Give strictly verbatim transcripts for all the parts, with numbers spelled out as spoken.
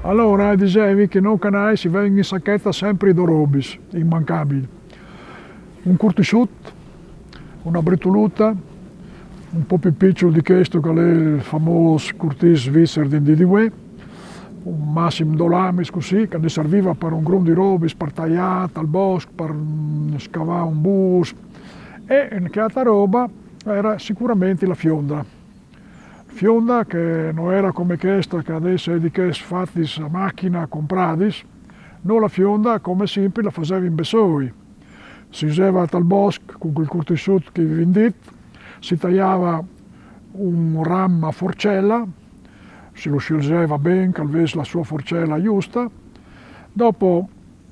Alora, disevi che no canai si veva in sacheta sempri do robis, immancabili. Un curtisut, una brituluta, un po' più piccolo di questo che è il famoso curtis svizzero di, di, di Uè, un massimo do lamis così, che ne serviva per un grum di robis, per tagliare tal bosco, per mm, scavare un bus. E che altra roba era sicuramente la fionda. Fionda che non era come questa che adesso è di che fatis a macchina, compradis, no la fionda come sempre la faceva in bessoi. Si usava tal bosco con quel curtisut che vi indit, si tagliava un ram a forcella, se lo sceglieva ben, che avesse la sua forcella giusta. Dopo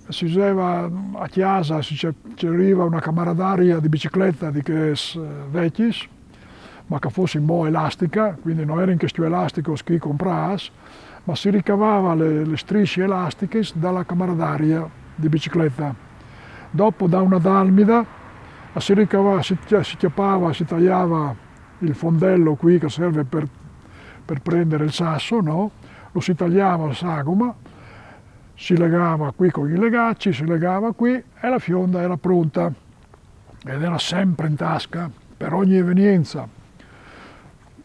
si usava a casa, si c'era una camaradaria di bicicletta di che vecchis, ma che fosse mo elastica, quindi non era in che elastico che compras, ma si ricavava le, le strisce elastiche dalla camaradaria di bicicletta. Dopo da una dalmida si ricavava, si, si chiappava, si tagliava il fondello qui che serve per, per prendere il sasso, no? Lo si tagliava a sagoma, si legava qui con i legacci, si legava qui e la fionda era pronta ed era sempre in tasca per ogni evenienza,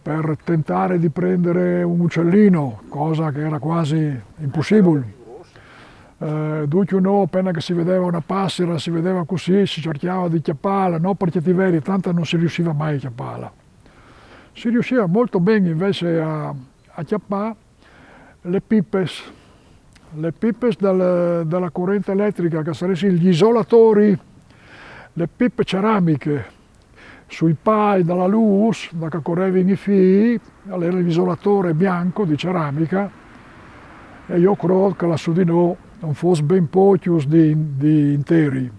per tentare di prendere un uccellino, cosa che era quasi impossibile. Eh, duccio no, appena che si vedeva una passera, si vedeva così, si cercava di chiapparla, no perché ti vedi, tanto non si riusciva mai a chiapparla. Si riusciva molto ben invece a, a chiappare le pipes, le pipes del, della corrente elettrica, che sarebbero gli isolatori, le pipe ceramiche, sui pai dalla luz, da che correvano i fili, era l'isolatore bianco di ceramica, e io credo che là su di noi non fosse ben pochi di, di interi.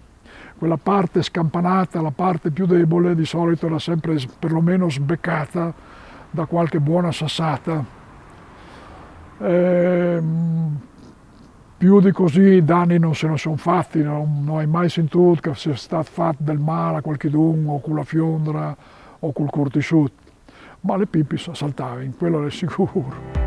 Quella parte scampanata, la parte più debole, di solito era sempre perlomeno sbeccata da qualche buona sassata. Ehm, più di così danni non se ne sono fatti, non, non hai mai sentito che sia stato fatto del male a qualcuno o con la fiondra o col cortisut, ma le pipis saltavano, quello è sicuro.